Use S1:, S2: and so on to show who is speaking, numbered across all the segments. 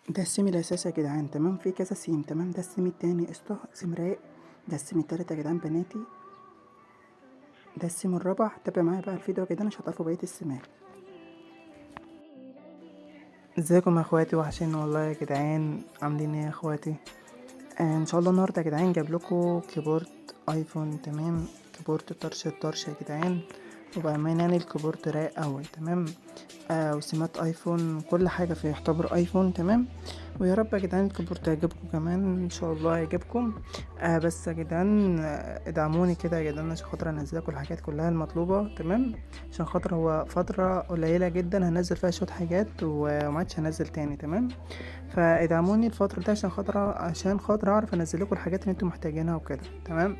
S1: ده السيم الاساسي يا جدعان، تمام. في كذا سيم، تمام. ده السيم التاني قشطه، سيم رايق. ده السيم التالت يا جدعان بناتي. ده السيم الرابع. تابع معايا بقى الفيديو يا جدعان عشان هتعرفوا بقية السمات. ازيكم يا اخواتي، وحشين والله يا جدعان. عاملين ايه يا اخواتي؟ ان شاء الله النهارده يا جدعان جايب لكم keyboard ايفون، تمام. keyboard طرش الطرش يا جدعان، وبأمانة يعني ال keyboard رايق قوي، تمام. وسمات ايفون، كل حاجة فيه يعتبر ايفون، تمام. ويا رب يا جدعان ال keyboard يعجبكم كمان ان شاء الله يعجبكم. بس يا جدعان، ادعموني كده يا جدعان عشان خاطر انزل لكم الحاجات كلها المطلوبة، تمام. عشان خاطر هو فترة قليله جدا هنزل فيها شوية حاجات وما عادش هنزل تاني، تمام. فادعموني الفترة دي عشان خاطر اعرف انزل لكم الحاجات اللي انتم محتاجينها وكده، تمام.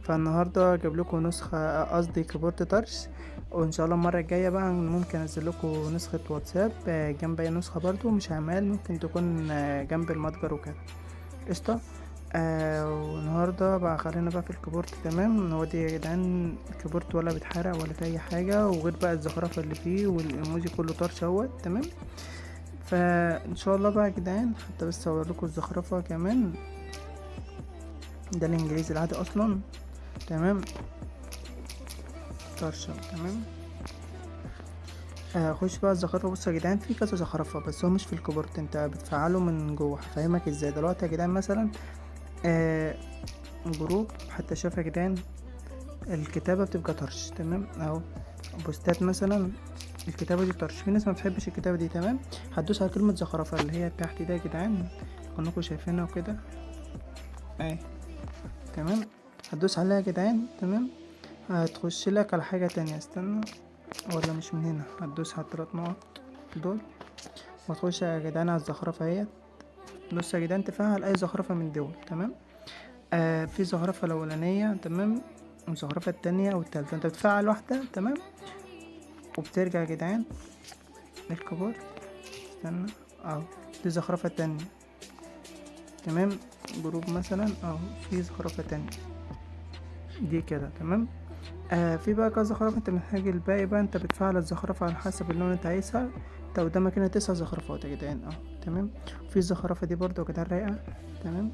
S1: فالنهارده جايب لكم نسخه، قصدي keyboard طرش، وان شاء الله المرة الجاية بقى ممكن انزل لكم نسخه واتساب، جنب اي نسخه برضو مش عمال، ممكن تكون جنب المتجر وكده، قشطه. والنهارده بقى خلينا بقى في ال keyboard، تمام. هو دي يا جدعان ال keyboard ولا بيتحرق ولا في اي حاجة، وغير بقى الزخرفه اللي فيه والايموجي كله طرش اهوت، تمام. فان شاء الله بقى يا جدعان حتى بس اوريكم الزخرفه كمان. ده الانجليزي العادي اصلا، تمام، طرشه، تمام. خش بقى الزخرفه. بصوا يا جدعان في كذا زخرفه، بس هو مش في ال keyboard، انت بتفعله من جوه. هفهمك ازاي دلوقتي يا جدعان. مثلا group، حتى شايف يا جدعان الكتابة بتبقى طرش، تمام. اهو بوستات مثلا الكتابة دي طرش، في ناس ما بتحبش الكتابة دي، تمام. هتدوس على كلمة زخرفه اللي هي تحت ده يا جدعان، كأنكم شايفينها وكده اهي، تمام. هتدوس عليها يا جدعان، تمام. هتخش لك على حاجة تانية، استنى ولا مش من هنا. هتدوس على التلات نقط دول وتخش يا جدعان على الزخرفة اهيت. بص يا جدعان تفعل اي زخرفة من دول، تمام. في زخرفة الاولانية، تمام، والزخرفة التانية والتالتة. انت بتفعل واحدة، تمام، وبترجع يا جدعان لل keyboard، استنى اهو دي الزخرفة التانية، تمام. group مثلا اهو في زخرفة تانية دي كده، تمام. في بقى كذا زخرفة، انت محتاج الباقي بقى انت بتفعل الزخرفة على حسب اللون اللي انت عايزها. انت قدامك هنا 9 زخرفات يا جدعان اهو، تمام. في الزخرفة دي برضو يا جدعان رايقة، تمام،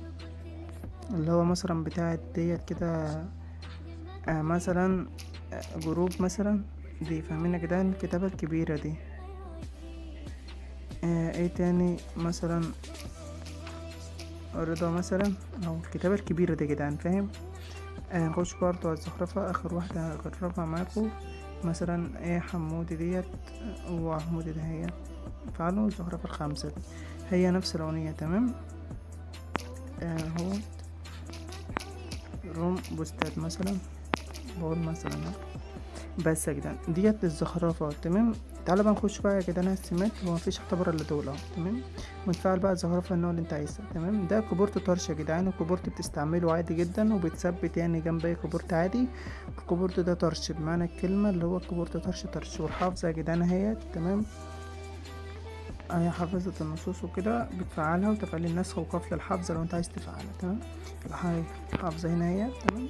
S1: اللي هو مثلا بتاعت ديت كده، مثلا، group مثلا دي، فاهمين يا جدعان الكتابة الكبيرة دي. ايه تاني مثلا رضا مثلا، او الكتابة الكبيرة دي يا جدعان، فاهم. نخش برضو على الزخرفة، اخر واحدة هجربها معاكم مثلا ايه حمودي ديت، وحمودي ده هي فعلوا الزخرفة الخامسة دي، هي نفس الأغنية، تمام. اهو روم بوستات مثلا، بقول مثلا بس يا جدعان ديت الزخرفة، تمام. تعالى بقى نخش بقى يا جدعان على السمات، هو مفيش اعتبر الا دول اهو، تمام. ونفعل بقى الزخرفة النوع اللي انت عايزها، تمام. ده keyboard طرش يا جدعان، و keyboard بتستعمله عادي جدا، وبتثبت يعني جنب اي keyboard عادي. ال keyboard ده طرش بمعنى الكلمة، اللي هو keyboard طرش طرش. والحافظة يا جدعان اهيت، تمام، اهي حافظة النصوص وكده، بتفعلها وتفعيل النسخ وقفل الحافظة لو انت عايز تفعلها، تمام. الحافظة هنا اهي، تمام،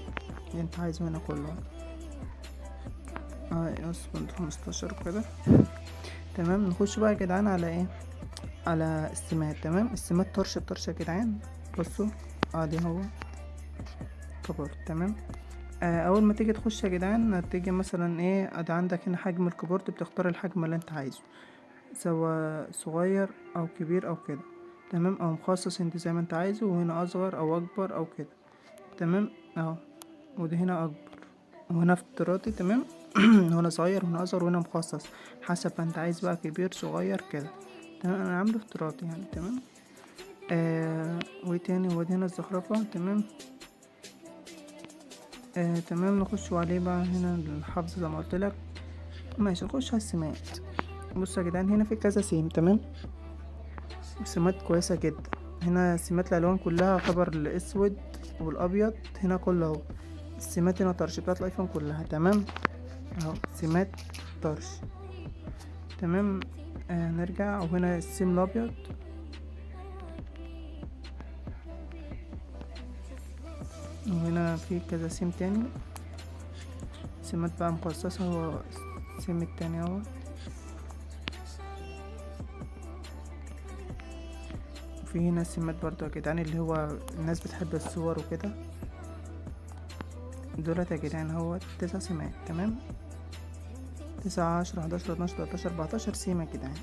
S1: اللي انت عايزه هنا كله 15 كده، تمام. نخش بقى يا جدعان على ايه، على السمات، تمام. السمات طرش الطرش يا جدعان، بصوا ادي هو keyboard، تمام. اول ما تيجي تخش يا جدعان هتيجي مثلا ايه، ادي عندك هنا حجم ال keyboard، بتختار الحجم اللي انت عايزه، سواء صغير او كبير او كده، تمام، او مخصص انت زي ما انت عايزه. وهنا اصغر او اكبر او كده، تمام اهو. وده هنا اكبر، وهنا افتراضي، تمام. هنا صغير، وهنا اصغر، وهنا مخصص، حسب ما انت عايز بقى، كبير صغير كده، تمام. انا عامله افتراضي يعني، تمام. وايه تاني، وادي هنا الزخرفة، تمام. تمام. نخش عليه بقى هنا الحفظ زي ما قلت لك، ماشي. نخش على السمات. بصوا يا جدعان هنا في كذا سيم، تمام، سمات كويسة جدا. هنا سمات الالوان كلها يعتبر الاسود والابيض، هنا كله اهو السمات هنا طرش بتاعت الايفون كلها، تمام اهو سمات طرش، تمام. نرجع، وهنا السيم الابيض، وهنا في كذا سيم تاني، سمات بقى مخصصة، هو السيم التاني اهو. وفي هنا سمات برضو يا جدعان اللي هو الناس بتحب الصور وكده. دولت يا جدعان هو 9 سمات. تمام، 9 10 11 12 13 14 سيم يا جدعان،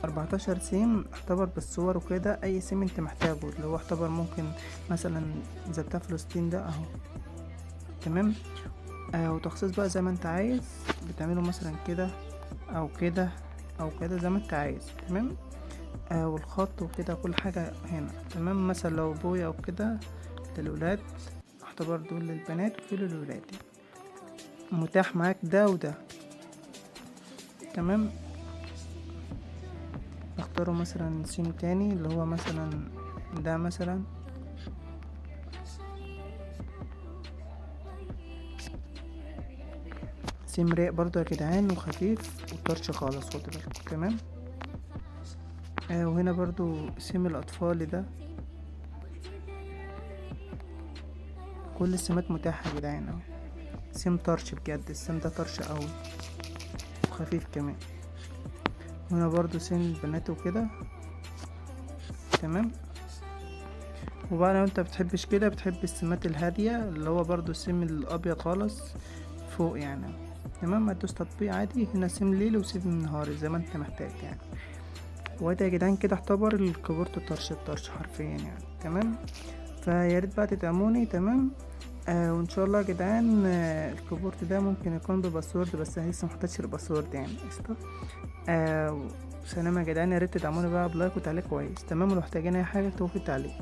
S1: 14 سيم اعتبر بالصور وكده. اي سيم انت محتاجه اللي هو اعتبر ممكن مثلا زي بتاع فلسطين ده اهو. تمام، وتخصيص بقى زي ما انت عايز، بتعمله مثلا كده او كده او كده زي ما انت عايز. تمام، والخط وكده كل حاجة هنا. تمام، مثلا لو بويا او كده للولاد، اعتبر دول للبنات وفي للولاد، متاح معاك ده وده. تمام، اختاروا مثلا سيم تاني اللي هو مثلا ده مثلا. سيم رايق برضو يا جدعان وخفيف وطرش خالص، خدوا بالكم. تمام، وهنا برضو سيم الأطفال ده. كل السيمات متاحة يا جدعان اهو. سيم طرش بجد، السيم ده طرش قوي وخفيف كمان. وهنا برضو سيم البنات وكده. تمام، وبقى لو انت بتحبش كده، بتحب السمات الهادية اللي هو برضو السيم الأبيض خالص فوق يعني. تمام، هتدوس تطبيق عادي. هنا سيم ليل وسيم نهاري زي ما انت محتاج يعني. وادي يا جدعان كده اعتبر الكيبورد طرش الطرش حرفيا يعني. تمام، فيا ريت بقى تدعموني. تمام، وان شاء الله يا جدعان، الكيبورد ده ممكن يكون ب password، بس انا لسه محطتش ال password يعني. قشطه. سلام يا جدعان، يا ريت تدعموني بقى ب like وتعليق كويس. تمام، ولو محتاجين اي حاجه اكتبوا في التعليق.